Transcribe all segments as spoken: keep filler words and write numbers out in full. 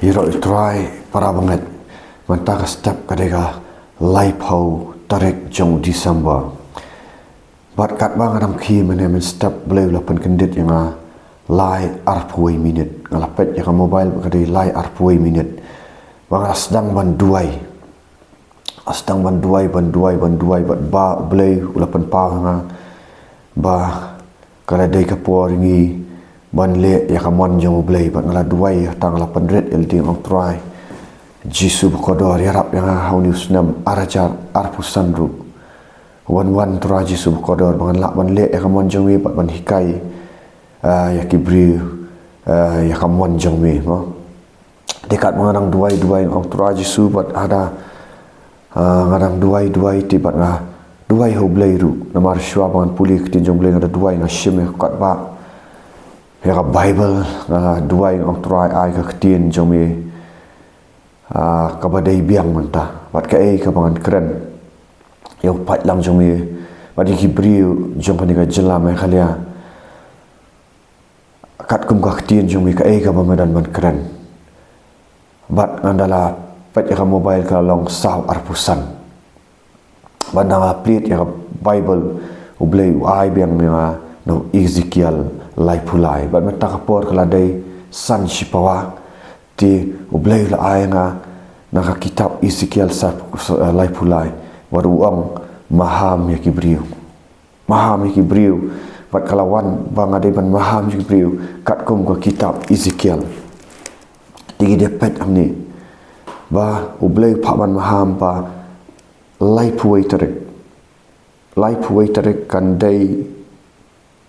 Ïaroh ïa U Trai para bangeit. Mynta ka step ka dei ka laiphew tarik jong u December. Bad katba nga dang khie mynne mynstep U Blei u la pynkyndit ïa nga lai arphew wei minit. Nga la peit ïa ka mobile bad ka dei lai arphew wei minit. Bad nga la sdang ban duwai. Nga la sdang ban duwai, ban duwai, ban duwai bad ba U Blei u la pynpaw ïa nga ba ka la dei ka por ïa ngi ban leh ïa ka mon jong U Blei. Bad nga la duwai, tang la pynrit ïa lade, nga ong Trai Jisu ba kordor, ïarap ïa nga ha une u snem ar hajar arphew san ruh. Wan wan Trai Jisu ba kordor, ba ngan lah ban leh ïa ka mon jong me bad ban hikai, ah, ïa ki briew, ah, ïa ka mon jong me, mo. Te katba nga dang duwai, duwai, nga ong Trai Jisu, bad haba, ah, nga dang duwai, duwai, te bad nga duwai ha U Blei ruh. Namar shuwa ba ngan pule ka ktien jong U Blei nga da duwai, nga shim ïa ka kot ba ïa ka Bible, nga duwai, nga ong Trai, ai ka ktien jong me, ah, kaba dei biang mynta. Bad kaei kaba ngan kren ïa u paidlang jong me bad ïa ki briew jong kane ka jylla Meghalaya. Katkum ka ktien jong me, kaei kaba me don ban kren. Bad nga da la peit ïa ka mobile, ka la long saw arphew san. Bad nga la plie ïa ka Bible, U Blei u ai biang ïa nga na u Ezekiel laiphew lai. Bad mynta ka por ka la dei san shi pawa. Te U Blei u la ai ïa nga na ka kitab Ezekiel sa, sa, laiphew lai. Bad u ong, maham ïa ki briew. Maham ïa ki briew. Bad ka la wan ba nga dei ban maham ïa ki briew katkum ka kitab Ezekiel. Te ngi dei peit hangne ba U Blei u phah ban maham ba laiphew wei tarik. Laiphew wei tarik kan dei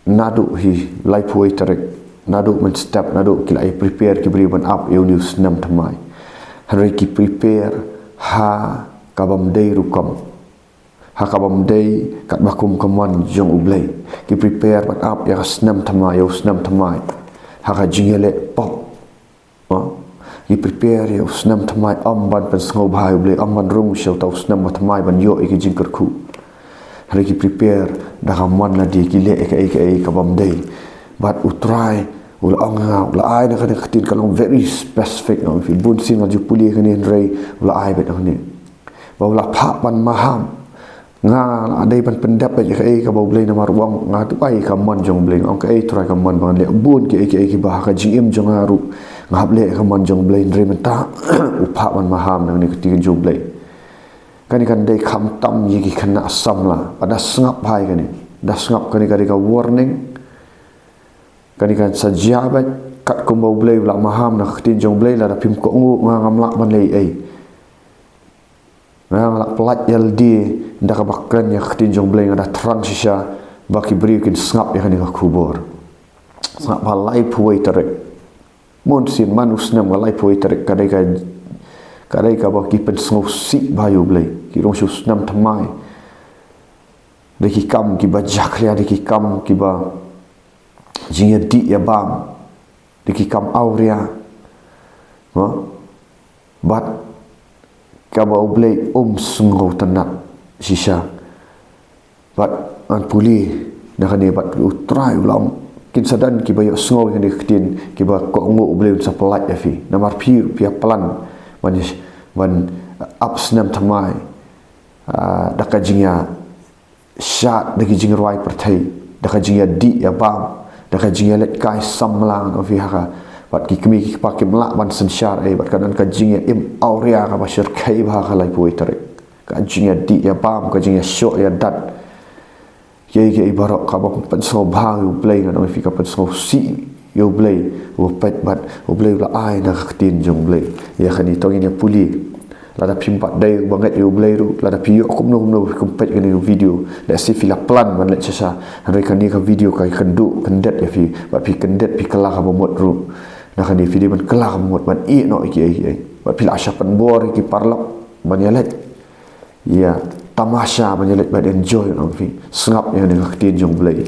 naduh hi, laiphew wei tarik. Naduh mynstep, naduh ki la ïa prepare ki briew ban ap ïa une u snem thymmai. Hynrei ki prepare ha ka bym dei rukom. Ha ka bym dei katba kum ka mon jong U Blei. Ki prepare ban ap ïa ka snem thymmai, ïa u snem thymmai ha ka jingïaleh pop. Ha? Ki prepare ïa u snem thymmai, ym ban pynsngewbha ïa U Blei, ym ban rung sha uta u snem ba thymmai ban ïoh ïa ki jingkyrkhu. Hynrei ki prepare da ka mon lade, ki leh ïa kaei kaei ka bym dei. Bad U Trai u la ong ïa nga, u la ai na kane ka ktien, ka long very specific, nga ong ïa phi, bun sien nga ju pule ïa kane, hynrei u la ai beit na kane. Ba u la phah ban maham. Nga la dei ban pyndep ïa kaei kaba U Blei, namar u ong, nga duwai ïa ka mon jong U Blei, nga ong kaei Trai ka mon ba ngan leh, bun kiei kiei kiba ha ka jingim jong nga ruh nga hap leh ïa ka mon jong U Blei, hynrei mynta u phah ban maham na kane ka ktien jong U Blei. Kane kan dei khamtam ïa ki khynnah samla. Bad da sngap bha ïa kane. Da sngap, kane ka dei ka warning. Kane kan sa jia beit, katkum ba U Blei u la maham na ka ktien jong U Blei, lada phim kohnguh nga ngam lah ban leh ei. Nga la pyllait ïa lade da kaba kren ïa ka ktien jong U Blei, nga da thrang shisha ba ki briew kin sngap ïa kane ka khubor. Sngap ba laiphew wei tarik. Bun sien man u snem ka laiphew wei tarik ka dei ka, ka dei kaba ki pynsngewsih bha ïa U Blei. Ki rung shu snem thymmai. Da ki kam kiba jakhlia, da ki kam kiba jingïadih ïabam. Da ki kam awria. Ha? Bad kaba U Blei um sngewtynnat shisha. Bad ngan pule na kane bad U Trai u la ong, kin sa don kiba ïohsngew ïa kane ka ktien, kiba kohnguh, U Blei un sa pyllait ïa phi. Namar phi, phi ïa plan ban, ban ap snem thymmai, ah, da ka jingïa shad, da ki jingrwai pyrthei, da ka jingïadih ïabam, da ka jingïaleit kai samla, ngan ong ïa phi, ha ka. Bad ki kmie ki kpa kim lah ban synshar ei, bad ka don ka jingïaim awria kaba shyrkhei bha ha ka laiphew wei tarik. Ka jingïadih ïabam, ka jingïashoh ïadat. Kiei kiei baroh kaba pynsngewbha ïa U Blei, ngan ong ïa phi, ka pynsngewsih ïa U Blei, u peit bad U Blei u la ai na ka ktien jong U Blei. Ïa kane to ngin ïa pule. Lada phim pat dei uba ngeit ïa U Blei ruh, lada phi ïoh kumno kumno ba phi kum peit kane ka video, lehse phi la plan ban leit sha sha. Hynrei kane ka video ka kynduh kyndet ïa phi, bad phi kyndet, phi kylla kaba mut ruh. Na kane phi dei ban kylla kaba mut, ban ïeh noh ïa kiei kiei. Bad phi la shah pynbor ïa ki paralok ban ïaleit. Ïa tamasha ban ïaleit bad enjoy, ngan ong ïa phi. Sngap ïa kane ka ktien jong U Blei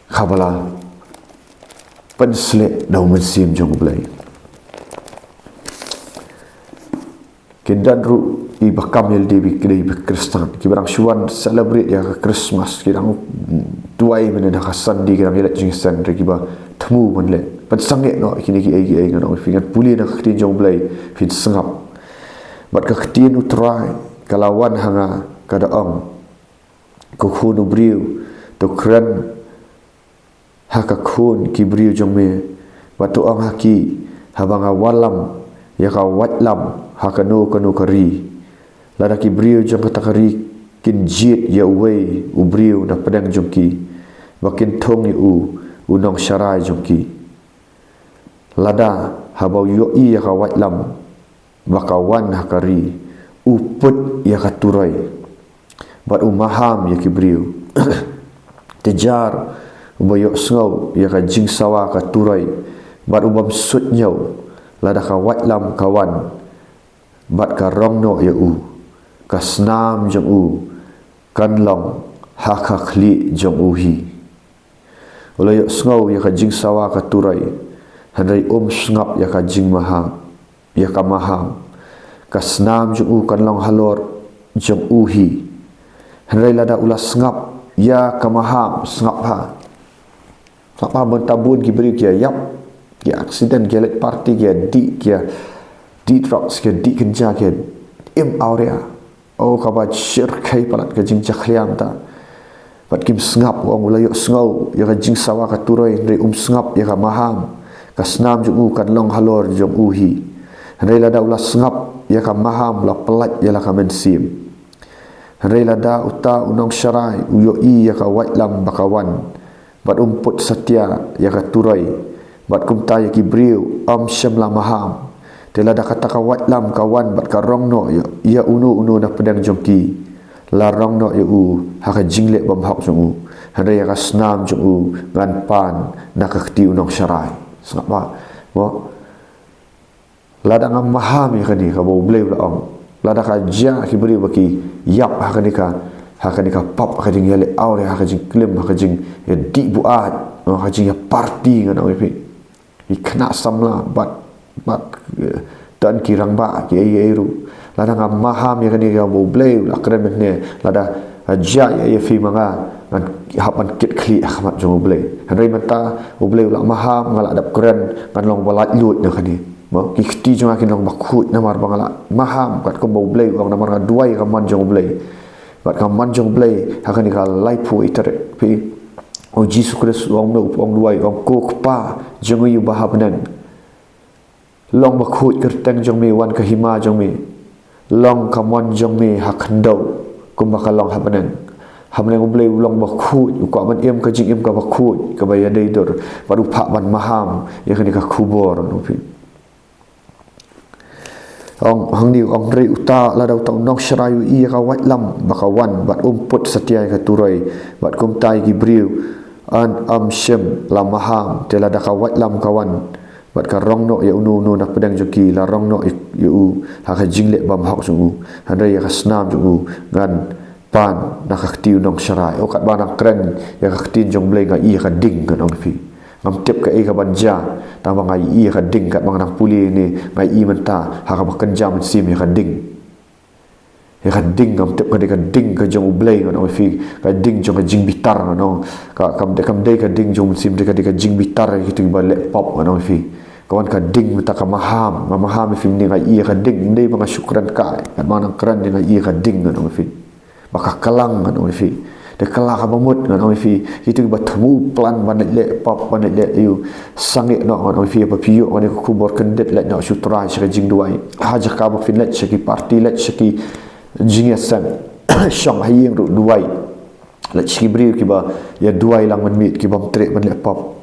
kaba la pynsleh da U Mynsiem jong U Blei. Ki don ruh kiba kam ïalade ba ki dei ba Khristan, kiba dang shu wan celebrate ïa ka Christmas, ki dang duwai mynne ha ka Sunday, ki dang ïaleit jingïaseng, hynrei kiba thmu ban leh, ban sangeh noh ïa kine kiei kiei, ngan ong ïa phi. Ngan pule na ka ktien jong U Blei, phin sngap. Bad ka ktien U Trai ka la wan ha nga, ka da ong: Ko khun u briew, to kren ha ka khun ki briew jong me, bad to ong ha ki: Haba nga wallam ïa ka waitlam ha kano kano ka ri, lada ki briew jong kata ka ri kin jied ïa uwei u briew na pdeng jong ki, ba kin thung ïa u u nongsharai jong ki, lada haba u ïohi ïa ka waitlam ba ka wan ha ka ri, u put ïa ka turoi bad u maham ïa ki briew, te jar uba ïohsngew ïa ka jingsawa ka turoi bad u bym suidñiew, lada ka waitlam ka wan bad ka rong noh ïa u, ka snam jong u kan long ha ka khlieh jong u hi. U la ïohsngew ïa ka jingsawa ka turoi, hynrei um sngap ïa ka jingmaham, ïa ka maham. Ka snam jong u kan long halor jong u hi. Hynrei lada u la sngap ïa ka maham, sngap ha. Sngap ha, mynta bun ki briew ki ïap, ki accident, ki leit party, ki dih, ki dih drugs, ki dih kynja, ki im awria. O, kaba shyrkhei palat ka jingjakhlia mynta. Bad kim sngap, u ong u la ïohsngew ïa ka jingsawa ka turoi, hynrei um sngap ïa ka maham. Ka snam jong u kan long halor jong u hi. Hynrei lada u la sngap ïa ka maham, la pyllait ïa la ka mynsiem. Hynrei lada uta u nongsharai u ïohi ïa ka waitlam ba ka wan, bad um put satia ïa ka turoi, bad kumta ïa ki briew ym shym la maham, te lada kata ka waitlam ka wan bad ka rong noh ïa, ïa uno uno na pdeng jong ki, la rong noh ïa u ha ka jingleh bymhok jong u, hynrei ïa ka snam jong u ngan pan na ka kti u nongsharai. Sngap ba, mo? Lada ngam maham ïa kane kaba U Blei u la ong, lada ka jia ki briew ba ki ïap ha kane ka, ha kane ka pop, ha ka jingïaleh awria, ha ka jingklim, ha ka jingïadih buaid, ha ka jingïaparty, ngan ong ïa phi. Ki khynnah samla bad, bad, eh, don ki rangbah, ki ei ei ruh. Lada ngam maham ïa kane kaba U Blei u la kren mynne, lada ka jia ïa, ïa phi ma nga, ngan hap ban kit khlieh ha khmat jong U Blei. Hynrei mynta U Blei u la maham, nga la dep kren, ngan long ba laitluid na kane. Mo, ki kti jong nga kin long bakhuid namar ba nga la maham, katkum ba U Blei u ong, namar nga duwai ïa ka mon jong U Blei. Bad ka mon jong U Blei ha kane ka laiphew wei tarik, phi, u Jisu Khrist u ong, u ong duwai, u ong: Ko Kpa jong ngi uba ha bneng, long bakhuid ka kyrteng jong me, wan ka hima jong me, long ka mon jong me ha khyndew kumba ka long ha bneng. Ha bneng U Blei u long bakhuid, u kwah ban im ka jingim kaba khuid, kaba ïadei dur, bad u phah ban maham ïa kane ka khubor, ngan ong ïa phi. Ong hangne, ong: Hynrei uta, lada uta u nongsharai u ïohi ïa ka waitlam ba ka wan, bad um put satia ïa ka turoi, bad kumta ïa ki briew yn ym shym la maham, te lada ka waitlam ka wan bad ka rong noh ïa uno uno na pdeng jong ki, la rong noh ïa, ïa u ha ka jingleh bymhok jong u, hynrei ïa ka snam jong u ngan pan na ka kti u nongsharai. O, katba nga dang kren ïa ka ktien jong U Blei, nga ïohi ïa ka ding, ngan ong ïa phi. Ngam tip kaei kaban jia, tangba nga ïohi ïa ka ding, katba nga dang pule ne, nga ïohi mynta ha kaba kynja mynsiem ïa ka ding. Ïa ka ding, ngam tip ka dei ka ding ka jong U Blei, ngan ong ïa phi. Ka ding jong ka jingbitar, ngan ong. Ka, kam dei, kam dei ka ding jong mynsiem, dei ka, dei ka jingbitar ïa kito kiba leh pop, ngan ong ïa phi. Ka wan ka ding mynta, ka maham, nga maham ïa phi mynne, nga ïohi ïa ka ding, ym dei ba nga shu kren kai, katba nga dang kren ne, nga ïohi ïa ka ding, ngan ong ïa phi. Ba ka klang, ngan ong ïa phi. Te ka la kaba mut, ngan ong ïa phi. Kito kiba thmu plan ban leit leh pop, ban leit leh ïa u sangeh noh, ngan ong ïa phi, ba phi ïoh kane ka khubor kyndit, leit noh sha U Trai sha ka jingduwai. Ha jaka ba phin leit sha ki party, leit sha ki jingïaseng, shong ha ïing ruh duwai. Leit sha ki briew kiba ïa duwai lang mynmiet, ki bym treh ban leh pop.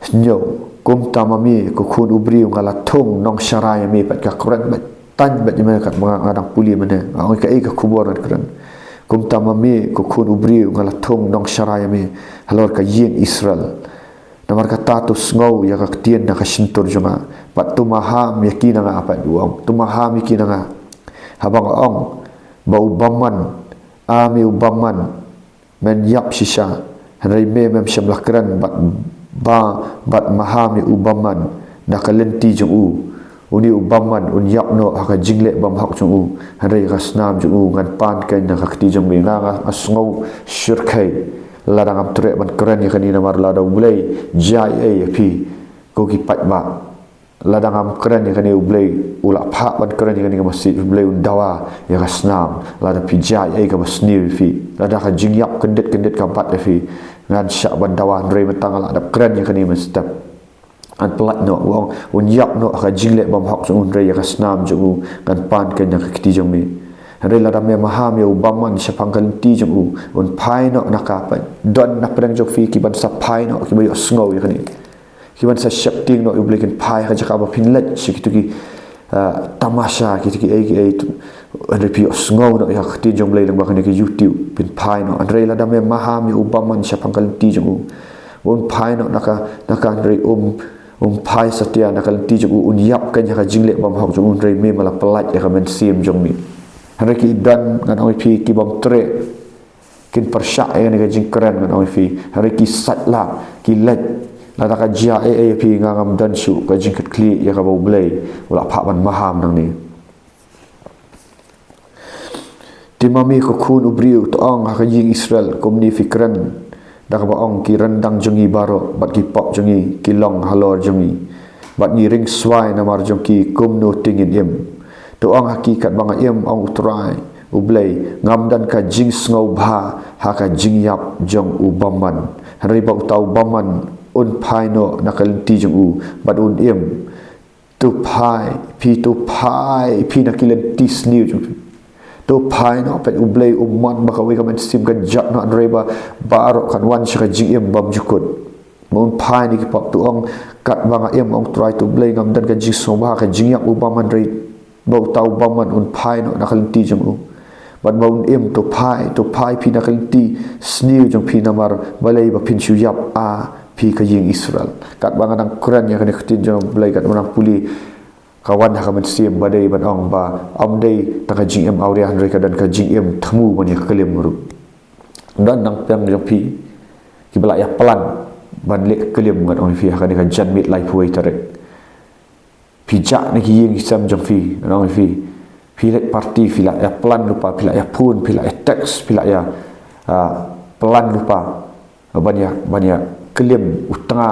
Hynñiew. Kumta ma me, ko khun u briew, nga la thung nongsharai ïa me, pat ka kren beit, tang beit ïa me, katba nga, nga dang pule mynne, nga ong kaei ka khubor ngan kren. Kumta ma me, ko khun u briew, nga la thung nongsharai ïa me halor ka ïing Israel. Namar kata to sngew ïa ka ktien na ka shyntur jong nga, bad to maham ïa ki na nga, pat u ong, to maham ïa ki na nga. Haba nga ong ba u bymman, a me u bymman, men ïap shisha, hynrei me mem shym la kren bad ba, bad maham ïa u bymman na ka lynti jong u, une u bymman un ïap noh ha ka jingleh bymhok jong u, hynrei ïa ka snam jong u ngan pan keiñ na ka kti jong me. Nga, nga, nga sngew shyrkhei Lada ngam treh ban kren ïa kane namar lada U Blei jia ei ei ïa phi, ko ki paidbah. Lada ngam kren ïa kane, U Blei u la phah ban kren ïa kane ka message, U Blei un dawa ïa ka snam. Lada phi jia ei ei kaba sniew ïa phi, lada ka jingïap kyndit kyndit ka bat ïa phi, ngan shah ban dawa, hynrei mynta nga la dep kren ïa kane mynstep. Ngan pyllait noh, u ong, un ïap noh ha ka jingleh bymhok jong u, hynrei ïa ka snam jong u ngan pan keiñ na ka kti jong me. Hynrei lada me maham ïa u bymman shaphang ka lynti jong u, un phai noh na ka, peit, don na pdeng jong phi kiban sa phai noh, kiba ïohsngew ïa kane. Kiban sa sheptieng noh ïa U Blei, kin phai ha ka jaka ba phin leit sha kito ki, ah, tamasha, kito ki ei ki ei tu. Hynrei phi ïohsngew noh ïa ka ktien jong U Blei lyngba kane ka YouTube, phin phai noh. Hynrei lada me maham ïa u bymman shaphang ka lynti jong u, un phai noh na ka, na ka, hynrei um, um phai satia na ka lynti jong u, un ïap keiñ ha ka jingleh bymhok jong u, hynrei me ma la pyllait ïa ka mynsiem jong me. Hynrei ki don, ngan ong ïa phi, ki bym treh, kin pyrshah ïa kane ka jingkren, ngan ong ïa phi. Hynrei ki sait lah, ki leit. Lada ka jia ei ei ïa phi, nga ngam don shuh ka jingkitkhlieh ïa kaba U Blei u la phah ban maham nangne. Te ma me ko khun u briew, to ong ha ka ïing Israel, kumne phi kren da kaba ong, ki ryndang jong ngi baroh bad ki pop jong ngi ki long halor jong ngi, bad ngi ring swai namar jong ki, kumno te ngin im? To ong ha ki, katba nga im, ong U Trai U Blei, ngam don ka jingsngewbha ha ka jingïap jong u bymman, hynrei ba uta u bymman un phai noh na ka lynti jong u bad un im. To phai phi, to phai phi na ki lynti sniew jong phi. To phai noh, peit, U Blei um mon ba kawei ka mynsiem kan jah noh, hynrei ba baroh kan wan sha ka jingim bymjukut. Ba un phai na ki pop. To ong, katba nga im, ong U Trai U Blei, ngam don ka jingsngewbha ha ka jingïap u bymman, hynrei ba uta u bymman un phai noh na ka lynti jong u bad ba un im. To phai, to phai phi na ka lynti sniew jong phi, namar balei ba phin shu ïap, a phi ka ïing Israel? Katba nga dang kren ïa kane ka ktien jong U Blei, katba nga dang pule, ka wan ha ka mynsiem ba dei ban ong ba ym dei tang ka jingim awria, hynrei ka don ka jingim thmu ban ïa klim ruh. Don nangpyang jong phi kiba la ïa plan ban leh klim, ngan ong ïa phi, ha kane ka janmiet laiphew wei tarik. Phi jah na ki ïing ki sem jong phi, ngan ong ïa phi, phi leit party, phi la ïa plan lypa, phi la ïa phone, phi la ïa text, phi la ïa, ah, plan lypa ban ïa, ban ïa klim u tnga,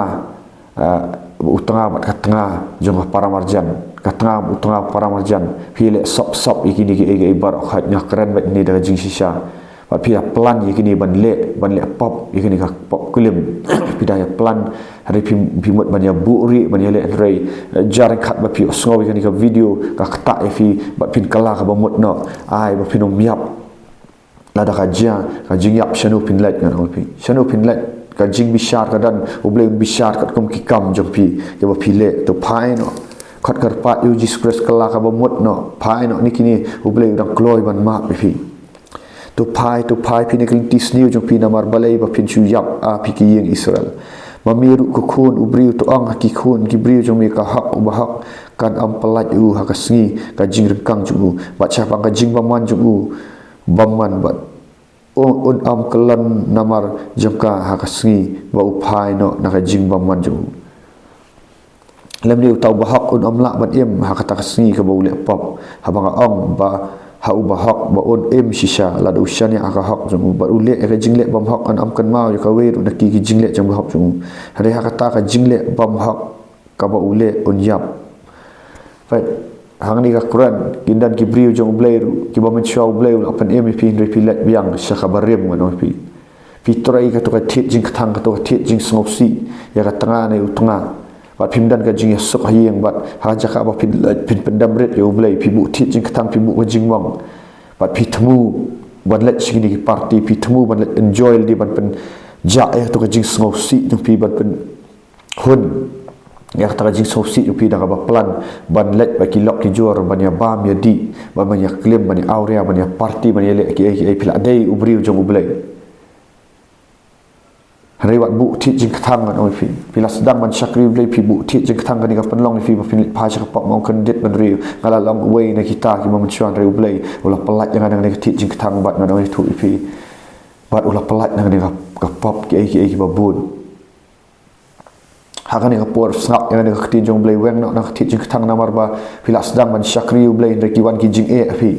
ah, u tnga bad ka tnga jong ka paramarjan, ka tnga, u tnga paramarjan. Phi leh sop sop ïa kine ki, ïa ki baroh, nga kren beit ne da ka jingshisha. Bad phi ïa plan ïa kine ban leh, ban leh pop, ïa kine ka pop klim. Phi da ïa plan, hynrei phi, phi mut ban ïa buhrieh, ban ïa leh, hynrei, eh, jar khat ba phi ïohsngew ïa kane ka video, ka ktah ïa phi, bad phin kylla kaba mut noh, ai ba phin ym ïap. Lada ka jia ka jingïap, shano phin leit, ngan ong ïa phi? Shano phin leit? Ka jingbishar ka don, U Blei un bishar katkum ki kam jong phi, kiba phi leh. To phai noh. Khot kyrpad ïa U Jisu Khrist, kylla kaba mut noh. Phai noh na kine, U Blei u dang kloi ban map ïa phi. To phai, to phai phi na ki lynti sniew jong phi, namar balei ba phin shu ïap, a phi ki ïing Israel? Ma me ruh ko khun u briew, to ong ha ki khun ki briew jong me, ka hok uba hok kan ym pyllait ïa u ha ka sngi ka jingryngkang jong u, bad shaphang ka jingbymman jong u bymman, bad un, un ym kyllon namar jong ka ha ka sngi ba u phai noh na ka jingbymman jong u. Lymne uta uba hok un ym lah ban im ha kata ka sngi kaba u leh pop, haba nga ong ba ha uba hok ba un im shisha lada u shaniah ha ka hok jong u, bad u leh ïa ka jingleh bymhok, yn ym kynmaw ïa kawei ruh na ki, ki jingleh jong bahok jong u. Hynrei ha kata ka jingleh bymhok kaba u leh, un ïap. Peit, hangne ka kren, kin don ki briew jong U Blei ruh kiba mynshuwa U Blei u la pynim ïa phi, hynrei phi leit biang sha kaba rim, ngan ong ïa phi. Phi trei kato ka thied jingkthang, kato ka thied jingsngewsih ïa ka tnga ne u tnga. Bad phim don ka jingïasuk ha ïing, bad ha jaka ba phin, phin pyndem rit ïa U Blei, phi buh thied jingkthang, phi buh ka jingmong. Bad phi thmu ban leit sha kine ki party, phi thmu ban leit enjoy lade, ban pynjah ïa kato ka jingsngewsih jong phi, ban pynhun ïa kata ka jingsngewsih jong phi da kaba plan ban leit bad ki lok ki jor, ban ïa bam ïa dih, ban, ban ïa klim, ban ïa awria, ban ïa party, ban ïa leh kiei kiei. Phi la dei u briew jong U Blei. Hynrei wat buh thied jingkthang, ngan ong ïa phi. Phi la sdang ban shakri U Blei, phi buh thied jingkthang, kane ka pynlong ïa phi ba phin leit phai sha ka pop, ma ong kyndit bynriew. Nga la long uwei na kita kiba mynshuwa, hynrei U Blei u la pyllait ïa nga na kane ka thied jingkthang, bad ngan ong ïathuh ïa phi, bad u la pyllait na kane ka, ka pop kiei kiei kiba bun. Ha kane ka por sngap ïa kane ka ktien jong U Blei, weng noh na ka thied jingkthang, namar ba phi la sdang ban shakri U Blei, hynrei ki wan ki jingeh ha phi.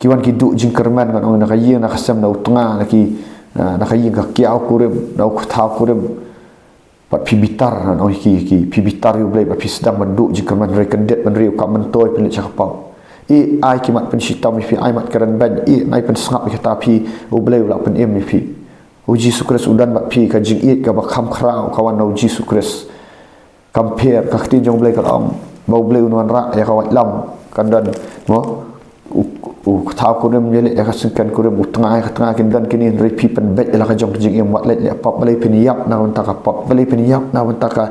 Ki wan ki duh jingkyrmen, ngan ong, na ka ïing, na ka sem, na u tnga, na ki Na, na ka ïing ka kiaw kurim, na u kthaw kurim. Bad phi bitar, na, ngan ong ïa ki, ki, phi bitar ïa u Blei, bad phi sdang ban duh jingkyrmen, hynrei kyndit bynriew kam myntoi phin leit sha ka pop. Ïeit, ai ki mat pynshitom ïa phi, ai mat kren beiñ, ïeit, ai pynsngap ïa kata phi, u Blei u la pynim ïa phi. U Jisu Khrist u don bad phi, ka jingïeit kaba kham khraw ka wan na u Jisu Khrist. Kam pher, ka ktien jong u Blei ka la ong ba u Blei un wanrah ïa ka waitlam, kan don, mo? U, u kthaw kurim ïaleh ïa ka syngken kurim, u tnga ïa ka tnga, kin don kine, hynrei phi pynbeit ïa la ka jong ka jingim, wat leit leh pop. Balei phin ïap na ka bynta ka pop? Balei phin ïap na ka bynta ka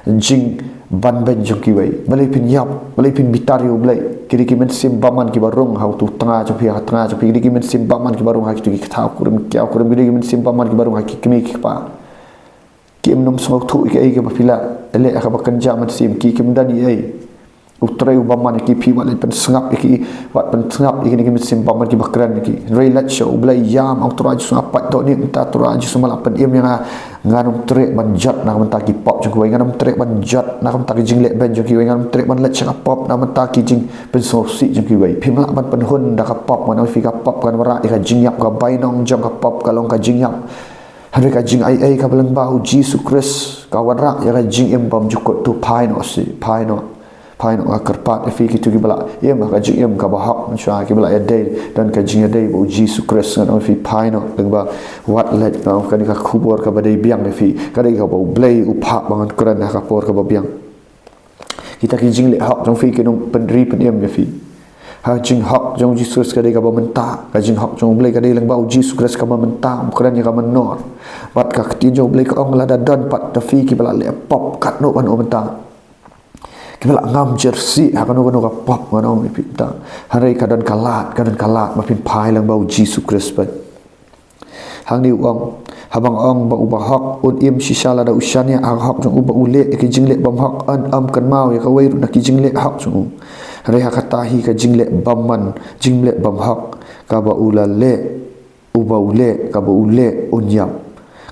jingbanbeiñ jong kiwei? Balei phin ïap? Balei phin bitar ïa u Blei? Ki dei ki mynsiem bymman kiba rung ha uto u tnga jong phi, ha ka tnga jong phi. Ki dei ki mynsiem bymman kiba rung ha kito ki kthaw kurim, kiaw kurim. Ki dei ki mynsiem bymman kiba rung ha ki kmie ki kpa. Kim nym sngewthuh ïa kaei kaba phi la leh, kaba kynja mynsiem, ki kim don ei ei. U trei u bymman ïa ki, phi wat leit pynsngap ïa ki, wat pynsngap ïa kine ki mynsiem bymman kiba kren ïa ki. Hynrei leit sha u Blei, ïam, ong Trai Jisu, nga pait dohnud ïa mynta, Trai Jisu, me la pynim ïa nga. Ngan ym treh ban jot na ka bynta ki pop jong kiwei, ngan ym treh ban jot na ka bynta ki jingleh beiñ jong kiwei, ngan ym treh ban leit sha ka pop na ka bynta ki jingpynsngewsih jong kiwei. Phim lah ban pynhun da ka pop, ngan ong ïa phi, ka pop kan wanrah ïa ka jingïap. Ka bainong jong ka pop ka long ka jingïap. Hynrei ka jingaiei kaba lyngba u Jisu Khrist ka wanrah ïa ka jingim bymjukut. To phai noh seh, phai noh. Phai noh, nga kyrpad ïa phi kito kiba la im ha ka jingim kaba hok mynshuwa, kiba la ïadei, don ka jingïadei bad u Jisu Khrist, ngan ong ïa phi, phai noh lyngba. Wat leit, ngan ong, kane ka khubor kaba dei biang ïa phi, ka dei kaba u Blei u phah ba ngan kren ha ka por kaba biang. Kita ki jingleh hok jong phi kin ym pynri pynim ïa phi. Ha, jinghok jong u Jisu Khrist ka dei kaba mynta, ka jinghok jong u Blei ka dei lyngba u Jisu Khrist kaba mynta, ym kren ïa ka mynnor. Bad ka ktien jong u Blei ka ong, lada don pat na phi kiba la leh pop, katno katno mynta, kiba la ngam jyrsieh ha kano kano ka pop, ngan ong ïa phi mynta, hynrei ka don ka lad, ka don ka lad ba phin phai lyngba u Jisu Khrist pat. Hangne u ong, haba nga ong ba u bahok un im shisha lada u shaniah ha ka hok jong u, ba u leh ïa ki jingleh bymhok, yn ym kynmaw ïa kawei ruh na ki jingleh hok jong u. Hynrei ha kata hi ka jingleh bymman, jingleh bymhok kaba u la leh, uba u leh, kaba u leh, un ïap.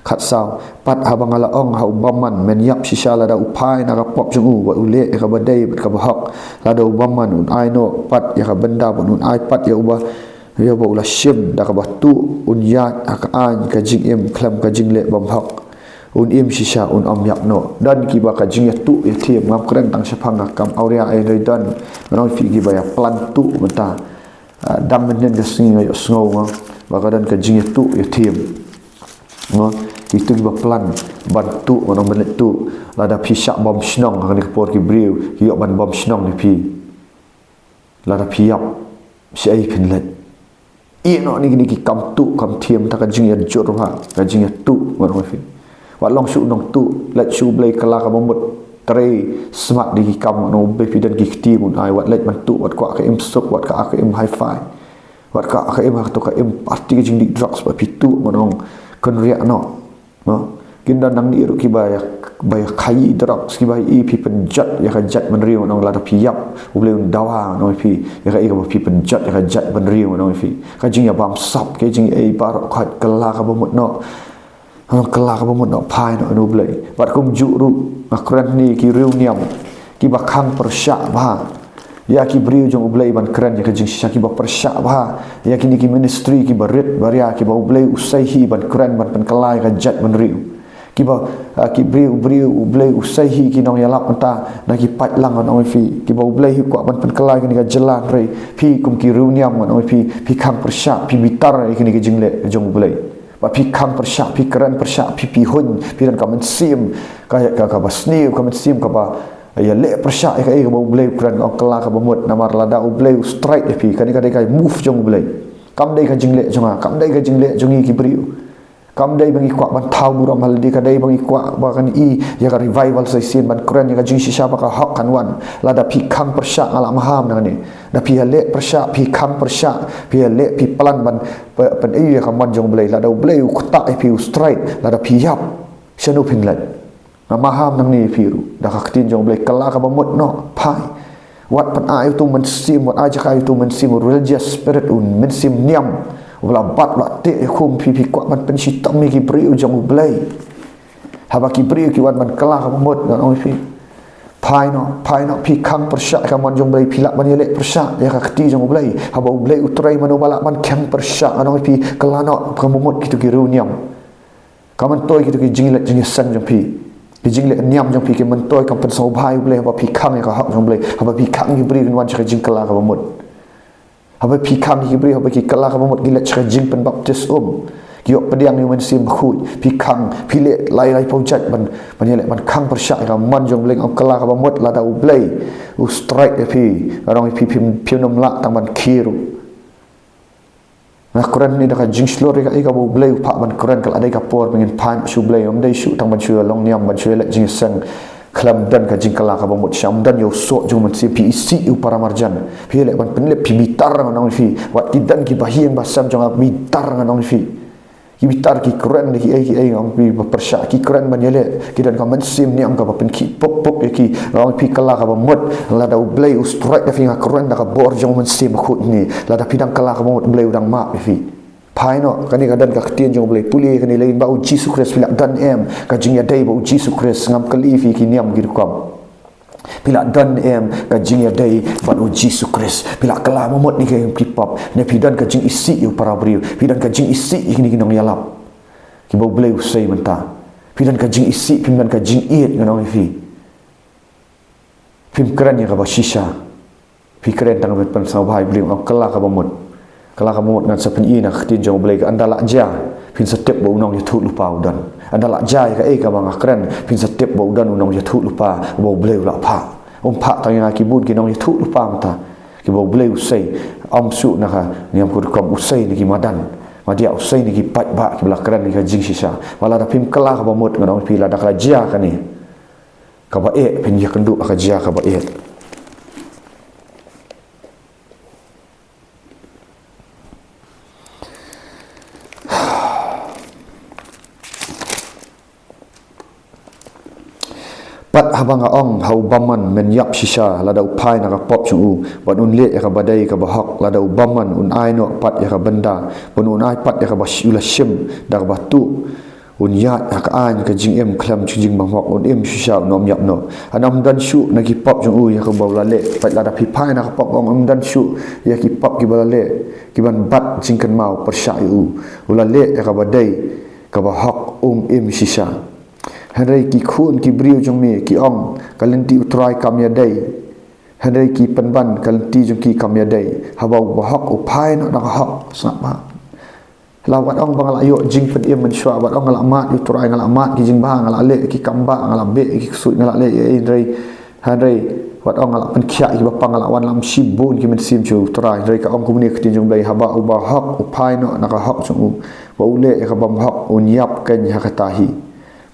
Khatsaw, pat haba nga la ong ha u bymman, men ïap shisha lada u phai na ka pop jong u, ba u leh ïa kaba dei bad kaba hok, lada u bymman un ai noh pat ïa ka bynda bad un ai pat ïa uba, ïa uba u la shim, da kaba tuh un ïaid ha ka aiñ ka jingim khlem ka jingleh bymhok, un im shisha, un ym ïap noh. Don kiba ka jingïatuh ïathiem, ngam kren tang shaphang ka kam awria, hynrei don, ngan ong ïa phi, kiba ïa plan tuh mynta. Ah, dang mynhynnin ka sngi nga ïohsngew, nga, ba ka don ka jingïatuh ïathiem. Nga, kito kiba plan ban tuh, ngan ong, ban leit tuh. Lada phi shah bom shnong ha kane ka por, ki briew ki ïoh ban bom shnong ïa phi. Lada phi ïap, shaei phin leit? Ïeh noh na kine ki kam tuh kam thiem, ta ka jingïajur bha, ka jingïatuh, ngan ong ïa phi. Wat long shuh u nongtuh, leit sha u Blei, kylla kaba mut, trei smat da ki kam, ngan ong, u Blei, phi don ki kti ba un ai, wat leit ban tuh, wat kwah ka imsuk, wat kwah ka im hi-fi, wat kwah ka im ha kato ka im party, ka jingdih drugs, ba phi tuh, ngan ong, kynriah noh. Mo? Kin don nangne ruh kiba ïa, ba ïa khaïi drugs, kiba ïa, phi pynjot ïa ka jaitbynriew, ngan ong, lada phi ïap, u Blei un dawa, ngan ong ïa phi, ïa kaei kaba phi pynjot ïa ka jaitbynriew, ngan ong ïa phi. Ka jingïabamsap, ka jingïaei baroh khoit, kylla kaba mut noh. Ngan ong, kylla kaba mut noh, phai noh na u Blei. Bad kumjuh ruh, nga kren hangne ki riewniam kiba khang pyrshah bha ïa ki briew jong u Blei ban kren ïa ka jingshisha, kiba pyrshah bha ïa kine ki ministry kiba rit baria, kiba u Blei u sei hi ban kren, ban pynkylla ïa ka jaitbynriew. Kiba, ah, ki briew, briew u Blei u sei hi ki nongïalap mynta na ki paidlang, ngan ong ïa phi, kiba u Blei hi u kwah ban pynkylla ïa kane ka jylla, hynrei phi kum ki riewniam, ngan ong ïa phi, phi khang pyrshah, phi bitar ïa kine ki jingleh jong u Blei. Ba phi khang pyrshah, phi kren pyrshah, phi, phi huin, phi don ka mynsiem ka, ka, kaba sniew, ka mynsiem kaba ïaleh pyrshah ïa kaei kaba u Blei u kren, ngan ong, kylla kaba mut, namar lada u Blei u strike ïa phi, kane ka dei ka move jong u Blei. Kam dei ka jingleh jong nga, kam dei ka jingleh jong ngi ki briew. Kam dei ba ngi kwah ban thaw burom ha lade, ka dei ba ngi kwah ba kan i ïa ka revival sa shisien ban kren ïa ka jingshisha ba ka hok kan wan. Lada phi khang pyrshah, nga la maham nangne. Da phi ïaleh pyrshah, phi khang pyrshah, phi ïaleh, phi plan ban pyn-, pyn-i ïa ka mon jong u Blei, lada u Blei u ktah ïa phi, u strike, lada phi ïap, shano phin leit? Nga maham nangne ïa phi ruh da ka ktien jong u Blei, kylla kaba mut noh, phai. Wat pyn-ai ïa uto u mynsiem, wat ai jaka ïa uto u mynsiem, u religious spirit, u mynsiem niam uba la bat, u la teh ïakhun ïa phi, phi kwah ban pynshitom ïa ki briew jong u Blei. Haba ki briew ki wan ban kylla kaba mut, ngan ong ïa phi, Phai noh, phai noh, phi khang pyrshah ïa ka mon jong U Blei, phi lah ban ïaleh pyrshah ïa ka kti jong U Blei. Haba U Blei U Trai mano ba lah ban khang pyrshah, ngan ong ïa phi, kylla noh ka bamut kito ki riewniam. Ka myntoi kito ki jingleh jingïaseng jong phi, ki jingleh niam jong phi, ki myntoi kam pynsngewbha ïa U Blei haba phi khang ïa ka hok jong U Blei, haba phi khang ïa ki briew kin wan sha ka jingkylla ka bamut. Haba phi khang ïa ki briew haba ki kylla ka bamut, ki leit sha ka jingpynbaptis um, ki ïoh pdiang ïa U Mynsiem Bakhuid, phi khang, phi leh lai lai pawjat ban, ban ïaleh, ban khang pyrshah ïa ka mon jong U Blei, ong kylla ka bamut, lada U Blei U strike ïa phi, ngan ong ïa phi, phim, phim nym lah tang ban khie ruh. Nga kren hangne da ka jingshlur ïa kaei kaba U Blei U phah ban kren, ka la dei ka por ba ngin phai noh sha U Blei, ym dei shuh tang ban shu ïa long niam, ban shu ïaleh jingïaseng khlem don ka jingkylla ka bamut, shym don ïa u soh jong U Mynsiem. Phi isih ïa u paramarjan, phi leh ban pynlip, phi bitar, ngan ong ïa phi. Wat ki don kiba ïeng ba sem jong nga, bitar, ngan ong ïa phi. Ki bitar, ki kren da kiei kiei, ngan ong ïa phi, ba pyrshah, ki kren ban ïaleh, ki don ka mynsiem niam kaba pynkhih puk puk ïa ki, ngan ong ïa phi, kylla ka bamut. Lada U Blei U strike ïa phi, nga kren da ka bor jong U Mynsiem Bakhuid hangne, lada phi dang kylla ka bamut, U Blei U dang map ïa phi. Phai noh, kane ka don ka ktien jong U Blei. Pule kane, lei ba U Jisu Khrist, phi lah don em ka jingïadei bad U Jisu Khrist? Ngam kylli phi ki niam ki rukom. Phi lah don em ka jingïadei bad U Jisu Khrist? Phi lah kylla bamut ne ïa ki pop, ne phi don ka jingisih ïa u para briew, phi don ka jingisih ïa kine ki nongïalap kiba U Blei U sei mynta? Phi don ka jingisih, phim don ka jingïeit, ngan ong ïa phi. Phim kren ïa kaba shisha. Phi kren tang ban pynsngewbha ïa u briew, ong kylla ka bamut. Kylla ka bamut, ngan sa pyni na ka ktien jong U Blei, ka ynda lah jia, phin sa tip ba u nongïathuhlypa u don. Ynda lah jia ïa kaei kaba nga kren, phin sa tip ba u don u nongïathuhlypa uba U Blei U la phah. Um phah tang ïa nga, ki bun ki nongïathuhlypa mynta kiba U Blei U sei. Ym shuh na ka niam ka rukom, u sei na ki madan, ma dei, u sei na ki paidbah kiba la kren ïa ka jingshisha. Wat lada phim kylla ka bamut, ngan ong ïa phi, lada ka la jia kane kaba eh, phin ïakynduh ha ka jia kaba eh. Pat haba nga ong ha u bymman, men ïap shisha, lada u phai na ka pop jong u, bad un leh ïa kaba dei kaba hok, lada u bymman un ai noh pat ïa ka bynda, bad un ai pat ïa kaba sh-, u la shim da kaba tuh, un ïaid ha ka aiñ ka jingim khlem ka jingbymhok, un im shisha, un ym ïap noh. Hynrei ym don shuh na ki pop jong u ïa kaba u la leh. Peit, lada phi phai na ka pop, ong, ym don shuh ïa ki pop kiba la leh, ki ban bat jingkynmaw pyrshah ïa u. U la leh ïa kaba dei kaba hok, um im shisha. Hynrei ki khun ki briew jong me ki ong, ka lynti U Trai kam ïadei. Hynrei ki pynban, ka lynti jong ki kam ïadei. Haba uba hok u phai noh na ka hok, sngap bha. La wat ong ba nga la ïoh jingpynim mynshuwa, wat ong nga la mad ïa U Trai, nga la mad ki jingbha, nga la leh ki kam bah, nga la beh ki ksuid, nga la leh ei ei, hynrei, hynrei wat ong nga la pynkhiah ïa kiba pang, nga la wanlam shibun ki mynsiem sha U Trai. Hynrei ka ong kumne ka ktien jong U Blei, haba uba hok u phai noh na ka hok jong u, ba u leh ïa ka bymhok, un ïap keiñ ha kata hi.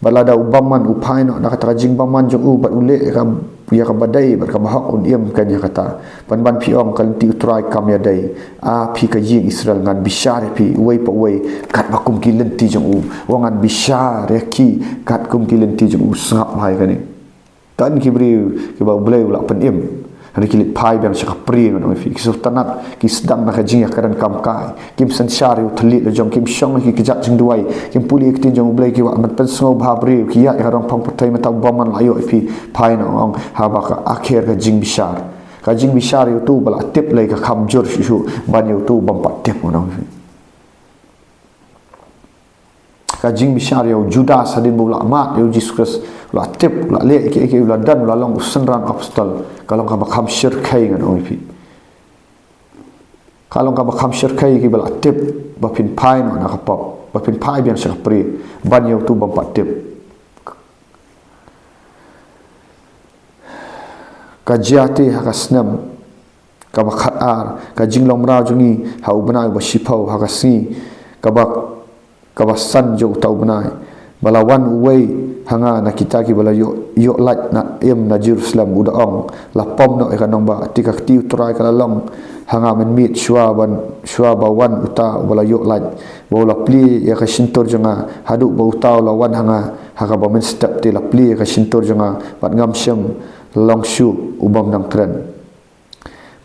Bad lada u bymman u phai noh na kata ka jingbymman jong u, bad u leh ïa ka, ïa kaba dei bad kaba hok, un im keiñ ha kata. Pynban phi ong, ka lynti U Trai kam ïadei. A phi ka ïing Israel, ngan bishar ïa phi uwei pa uwei katba kum ki lynti jong u. Wat ngan bishar ïa ki katkum ki lynti jong u. Sngap bha ïa kane. Don ki briew kiba U Blei u la pynim, hynrei ki leit phai biang sha ka prie, ngan ong ïa phi. Ki sngewtynnat, ki sdang na ka jingïakren kam kai. Kim synshar ïa u thylliej la jong, kim shong ha ki kjat jingduwai, kim pule ïa ka ktien jong U Blei, ki wad ban pynsngewbha briew, ki ïaid ïa ka rong phong pyrthei. Mynta u bymman la ïoh ïa phi, phai noh, ong, haba ka akher ka jingbishar. Ka jingbishar ïa uto uba la tip lei ka kham jur shuh shuh ban ïa uto u bym pat tip, ngan ong ïa phi. Ka jingbishar ïa u Judas hadien ba u la mad ïa u Jisu Khrist, u la tip, u la leh ïa kiei kiei, u la don, u la long u synran apostol, ka long kaba kham shyrkhei, ngan ong ïa phi. Ka long kaba kham shyrkhei ïa kiba la tip ba phin phai noh na ka pop, ba phin phai biang sha ka prie, ban ïa uto u bym pat tip. Ka jia te ha ka snem kaba khatar ka jinglong mraw jong ngi, ha u bnai uba shiphew, ha ka sngi kaba, kaba san jong uta u bnai, ba la wan uwei ha nga na kita kiba la ïoh, ïoh lait na im na Jerusalem, u da ong, la pom noh ïa ka nongbah. Te ka kti U Trai ka la long ha nga mynmiet shuwa ban, shuwa ba wan uta uba la ïoh lait, ba u la plie ïa ka shyntur jong nga, haduh ba uta u la wan ha nga ha kaba mynstep, te la plie ïa ka shyntur jong nga, bad ngam shym long shuh u bym nang kren.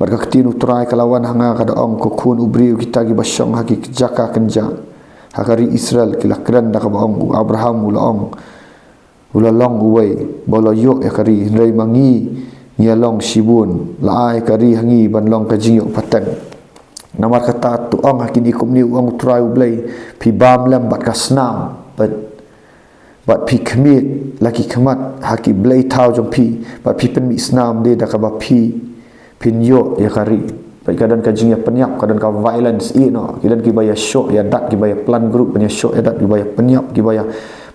Bad ka ktien U Trai ka la wan ha nga, ka da ong, ko khun u briew, kita kiba shong ha ki jaka kynjah ha ka ri Israel ki la kren da kaba ong, u Abraham u la ong, u la long uwei ba u la ïoh ïa ka ri, hynrei ma ngi ngi ïa long shibun. La ai ka ri ha ngi ban long ka jingïoh pateng. Namar kata to ong ha kine kumne, u ong U Trai U Blei, phi bam lem bad ka snam, bad bad phi khmied la ki khmat ha ki blei thaw jong phi, bad phi pynmih snam de da kaba phi phin ïoh ïa ka ri. Bad ka don ka jingïapynïap, ka don ka violence, ïeh noh, ki don kiba ïashoh ïadat, kiba ïa plan group ban ïashoh ïadat, kiba ïapynïap, kiba ïa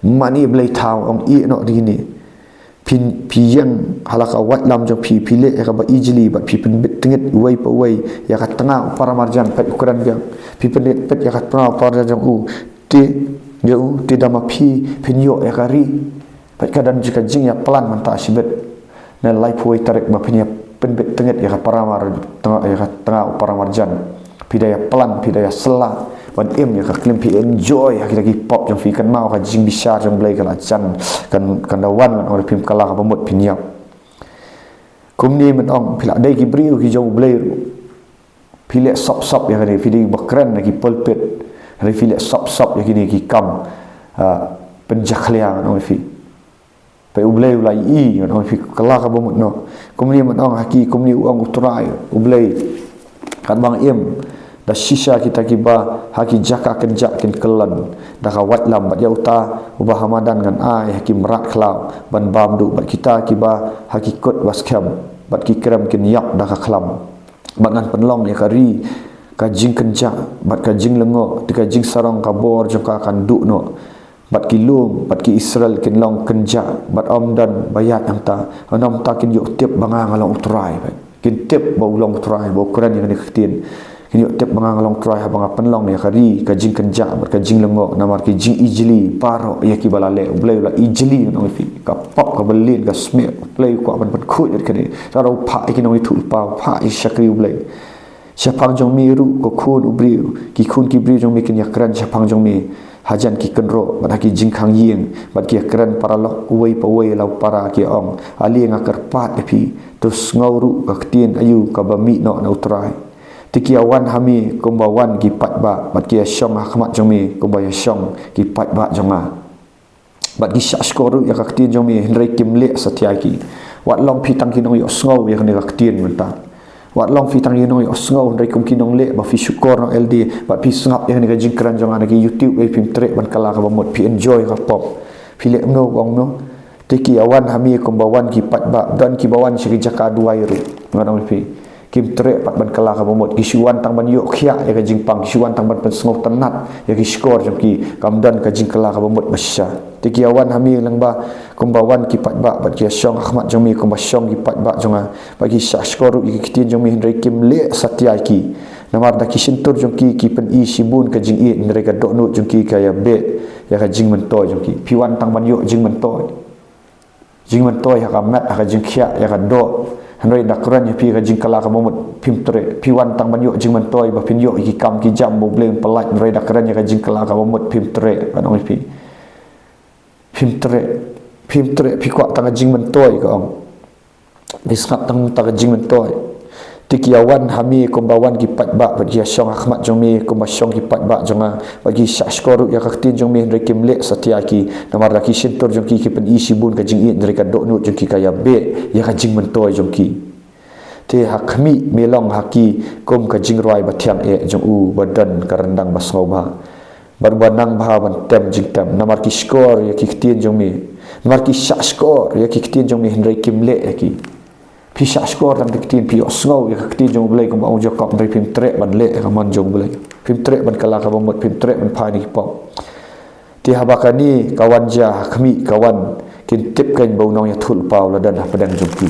mane blei thaw, ong ïeh noh dei kine. Phin, phi ïeng ha la ka waitlam jong phi, phi leh ïa kaba ijli, bad phi pynbit tyngit uwei pa uwei ïa ka tnga u paramarjan, peit u kren biang. Phi pynbit peit ïa ka tnga u paramarjan jong u. Te, ïa u, te da ma phi phin ïoh ïa ka ri. Peit ka don ka jingïaplan mynta shibit. Na laiphew wei tarik ba phin ïa pynbit tyngit ïa ka paramar, tnga, ïa ka tnga u paramarjan. Phi da ïaplan, phi da ïasylla ban im ïa ka klim, phi enjoy ha kita ki pop jong phi. Kynmaw ka jingbishar jong U Blei ka la jan, kan, kan da wan, ngan ong ïa phi, phim kylla kaba mut phin ïap. Kumne, ngan ong, phi la dei ki briew ki jong U Blei ruh, phi leh sop sop ïa kane, phi dei ba kren na ki pulpit, hynrei phi leh sop sop ïa kine ki kam, ah, pynjakhlia, ngan ong ïa phi. Peit U Blei u la ïohi, ngan ong ïa phi, kylla kaba mut noh. Kumne ngan ong ha ki, kumne u ong U Trai U Blei, katba nga im, da shisha kita kiba ha ki jaka kynjah kin kyllon da ka waitlam, bad ïa uta uba ha madan ngan ai ha ki mrad khlaw ban bam duh, bad kita kiba ha ki kut ba skhem bad ki krem kin ïap da ka khlam. Bad ngan pynlong ïa ka ri ka jingkynjah bad ka jinglyngngoh, te ka jingsarong ka bor jong ka kan duh noh. Bad ki lum, bad ki Israel kin long kynjah, bad ym don ba ïaid hangta. Hangta kin ïoh tip ba nga nga long U Trai, bad kin tip ba u long U Trai, ba u kren ïa kane ka ktien. Kin ïoh tip ba nga nga long U Trai haba nga pynlong ïa ka ri ka jingkynjah bad ka jinglyngngoh, namar ki jingijli baroh ïa kiba la leh. U Blei u la ijli, ngan ong ïa phi, ka pop kaba lin ka smiej. U Blei u kwah ban pynkhuid ïa kane. Sa u phah ïa ki nongïathuhlypa, u phah ïa ki shakri U Blei. Shaphang jong me ruh, ko khun u briew, ki khun ki briew jong me kin ïakren shaphang jong me hajan ki kynroh bad ha ki jingkhang ïing, bad ki ïakren paralok uwei pa uwei la u para, ki ong, ale nga kyrpad ïa phi, to sngew ruh ka ktien aïu kaba mih noh na U Trai. Te ki ïawan ha me kumba wan ki paidbah, bad ki ïashong ha khmat jong me kumba ïashong ki paidbah jong nga. Bad ki shahshkor ruh ïa ka ktien jong me, hynrei kim leh satia ïa ki. Wat long phi tang ki nongïohsngew ïa kane ka ktien mynta. Wat long phi tang ki nongïohsngew, hynrei kum ki nongleh ba phi shukor noh ïalade, bad phi sngap ïa kane ka jingkren jong nga na ki YouTube, eh, phim treh ban kylla kaba mut, phi enjoy ka pop. Phi leh kumno, ong kumno. Te ki ïawan ha me kumba wan ki paidbah, don kiba wan sha ki jaka duwai ruh, ngan ong ïa phi. Kim treh pat ban kylla kaba mut, ki shu wan tang ban ïoh khiah ïa ka jingpang, ki shu wan tang ban pynsngewtynnat ïa ki shkor jong ki, kam don ka jingkylla kaba mut ba shisha. Te ki ïawan ha me lyngba kumba wan ki paidbah, bad ki ïashong ha khmat jong me kumba shong ki paidbah jong nga, bad ki shahshkor ruh ïa ki ktien jong me, hynrei kim leh satia ïa ki. Namar da ki shyntur jong ki ki pyni shibun ka jingïeit, hynrei ka dohnud jong ki ka ïabeh ïa ka jingmyntoi jong ki. Phi wan tang ban ïoh jingmyntoi. Jingmyntoi ha ka met, ha ka jingkhiah, ïa ka doh. Hynrei da kren ïa phi ka jingkylla kaba mut, phim treh. Phi wan tang ban ïoh jingmyntoi, ba phin ïoh ïa ki kam ki jam ba U Blei un pyllait, hynrei da kren ïa ka jingkylla kaba mut, phim treh, ngan ong ïa phi. Phim treh, phim treh, phi kwah tang ka jingmyntoi, ka ong. Phi sngap tang tang ka jingmyntoi. Te ki ïawan ha me kumba wan ki paidbah, bad ki ïashong ha khmat jong me kumba shong ki paidbah jong nga, bad ki shahshkor ruh ïa ka ktien jong me, hynrei kim leh satia ïa ki. Namar da ki shyntur jong ki ki pyni shibun ka jingïeit, hynrei ka dohnud jong ki ka ïabeh ïa ka jingmyntoi jong ki. Te ha khmih, me long ha ki kum ka jingrwai bathiang eh jong u ba don ka ryndang ba sngewbha, bad uba nang bha ban tem jingtem. Namar ki shkor ïa ki ktien jong me, namar ki shahshkor ïa ki ktien jong me, hynrei kim leh ïa ki. Phi shahshkor tang ki ktien, phi ïohsngew ïa ka ktien jong U Blei, kumba ong u Jakob, hynrei phim treh ban leh ïa ka mon jong U Blei. Phim treh ban kylla kaba mut, phim treh ban phai na ki pop. Te haba kane ka wan jia ha khmih, ka wan, kin tip kein ba u nongïathuhlypa u la don hapdeng jong phi.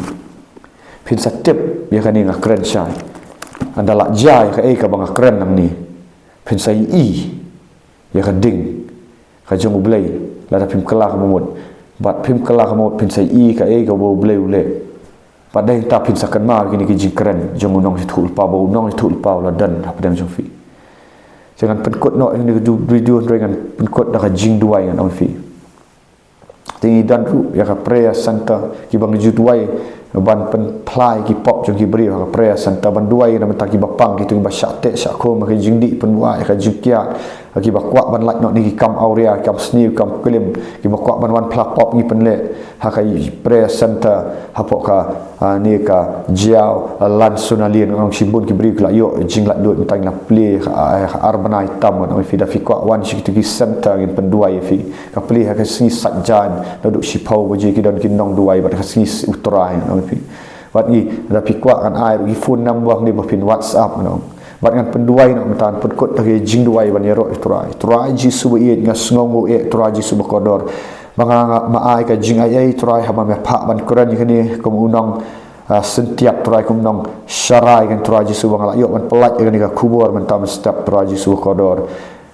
Phin sa tip ïa kane nga kren shai. Ynda la jia ïa kaei kaba nga kren nangne, phin sa ïohi ïa ka ding ka jong U Blei, lada phim kylla kaba mut. Bad phim kylla kaba mut, phin sa ïohi kaei kaba U Blei u leh. Bad dei ta phin sa kynmaw ïa kine ki jingkren jong u nongïathuhlypa, ba u nongïathuhlypa u la don hapdeng jong phi. Te ngan pynkut noh ïa kane ka du-, video, hynrei ngan pynkut da ka jingduwai, ngan ong ïa phi. Te ngi don ruh ïa ka prayer center, kiba ngi ju duwai ban pynphla ïa ki pop jong ki briew ha ka prayer center, ban duwai na bynta kiba pang, kito kiba shah teh shah khum, ha ka jingdih pynwah, ha ka jingkiad, Ha kiba kwah ban lait noh na ki kam awria, kam sniew, kam klim, kiba kwah ban wan phla pop ngi pynleh ha ka prayer center hapoh ka, ah, ne ka Jaiaw, ah, Lan Sonalin, ngan ong shibun ki briew ki la ïoh jinglaitluid mynta ngi la plie ha, ah, ha ar bnai tam, ngan ong ïa phi da phi kwah wan sha kito ki center ngin pynduwai ïa phi. Ka plie ha ka sngi Saitjaiñ naduh shiphew baje ki don ki nongduwai bad ha ka sngi U Trai, ngan ong ïa phi. Bad ngi da phi kwah ngan ai ruh ki phone number ne ba phin WhatsApp, ngan ong. Bad ngan pynduwai noh mynta, ngan pynkut da ki jingduwai ban ïaroh ïa U Trai. Trai Jisu ba ïeit, nga sngewnguh eh Trai Jisu ba kordor. Ba nga, nga, ma ai ka jingaiei Trai, haba me phah ban kren ïa kane kum u nong, ah, syntiat Trai, kum u nong sharai, kan Trai Jisu, ba nga la ïoh ban pyllait ïa kane ka khubor mynta mynstep Trai Jisu ba kordor.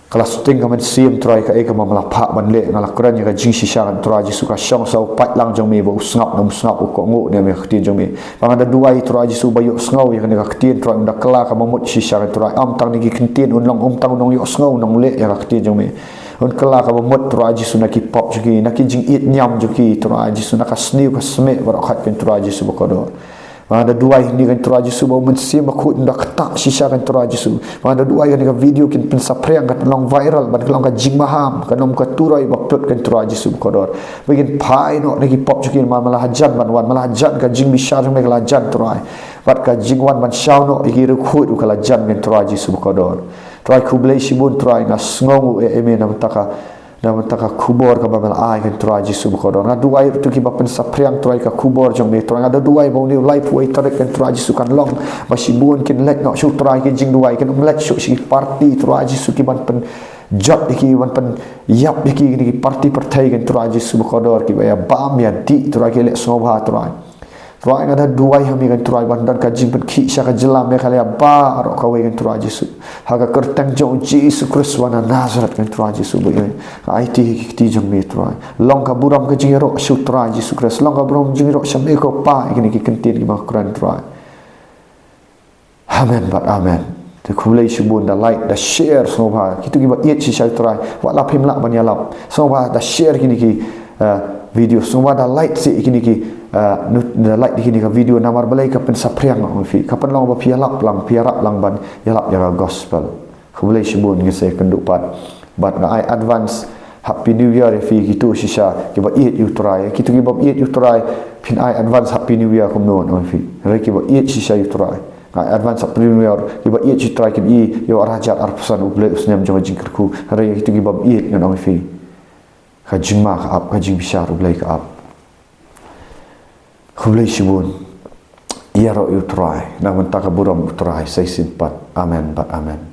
Ka la sting ka mynsiem Trai, kaei kaba me la phah ban leh, nga la kren ïa ka jingshisha, kan Trai Jisu, ka shong sa u paidlang jong me ba u sngap ne um sngap, u kohnguh ne em ïa ka ktien jong me. Ba nga da duwai Trai Jisu ba ïohsngew ïa kane ka ktien Trai, un da kylla kaba mut shisha, kan Trai. Ym tang na ki kyntien un long, ym tang u nongïohsngew, u nongleh ïa ka ktien jong me. Un kylla kaba mut Trai Jisu na ki pop jong ki, na ki jingïeit niam jong ki Trai Jisu, na ka sniew ka smieh baroh khat, kan Trai Jisu ba kordor. Ba nga da duwai hangne, kan Trai Jisu, ba u Mynsiem Bakhuid un da ktah shisha, kan Trai Jisu. Ba nga da duwai kane ka video kin pynsaphriang, kan long viral, ban long ka jingmaham, kan long ka turoi ba put, kan Trai Jisu ba kordor. Ba kin phai noh na ki pop jong ki, namar me la hajan ban wan, me la hajan, ka jingbishar jong me ka la jan Trai. Bad ka jingwan ban shaw noh ïa ki riewkhuid ruh ka la jan, kan Trai Jisu ba kordor. Trai khublei shibun Trai, nga sngewnguh eh ïa me na bynta ka na bynta ka khubor kaba me la ai, kan Trai Jisu ba kordor. Nga duwai ruh ïa kito kiba pynsaphriang Trai ka khubor jong me Trai, nga da duwai ba une u laiphew wei tarik, kan Trai Jisu, kan long ba shibun kin leit noh sha U Trai ki jingduwai, kin ym leit shuh sha ki party Trai Jisu, ki ban pynjot ïa ki, ban pynïap ïa ki na ki party pyrthei, kan Trai Jisu ba kordor, kiba ïa bam ïa dih Trai, ki leh sngewbha Trai. Trai, nga da duwai ha me, kan Trai, ban don ka jingpynkhih sha ka jylla Meghalaya baroh kawei, kan Trai Jisu. Ha ka kyrteng jong U Jisu Khrist uba na Nasareth, kan Trai Jisu ba ïeit, nga aiti ha ki kti jong me Trai. Long ka burom ka jingïaroh sha U Trai Jisu Khrist, long ka burom jingïaroh sha me ko Pa, ïa kine ki kyntien kiba nga kren Trai. Amen bad amen. Te khublei shibun, da like, da share, sngewbha. Kito kiba ïeit shisha ïa U Trai, wat la phim lah ban ïalap, sngewbha da share kine ki, eh, video, sngewbha da like seh kine ki, eh, nu-, da like kine ki video, namar balei, ka pynsaphriang, ngan ong ïa phi. Ka pynlong ba phi ïalap lang, phi ïarap lang ban ïalap ïa ka gospel. Khublei shibun, ngin sa ïakynduh pat. Bad nga ai advance Happy New Year ïa phi kito shisha kiba ïeit ïa U Trai. Kito kibym ïeit ïa U Trai, phin ai advance Happy New Year kumno, ngan ong ïa phi. Hynrei kiba ïeit shisha ïa U Trai, nga ai advance Happy New Year. Kiba ïeit shisha U Trai kin ïoh arhajar arphew san, U Blei u snem jong ka jingkyrkhu. Hynrei kito kibym ïeit, ngan ong ïa phi, ka jingma ka ap, ka jingbishar U Blei ka ap. Khublei shibun. Ïaroh ïa U Trai, na bynta ka burom U Trai sa shisien pat. Amen bad amen.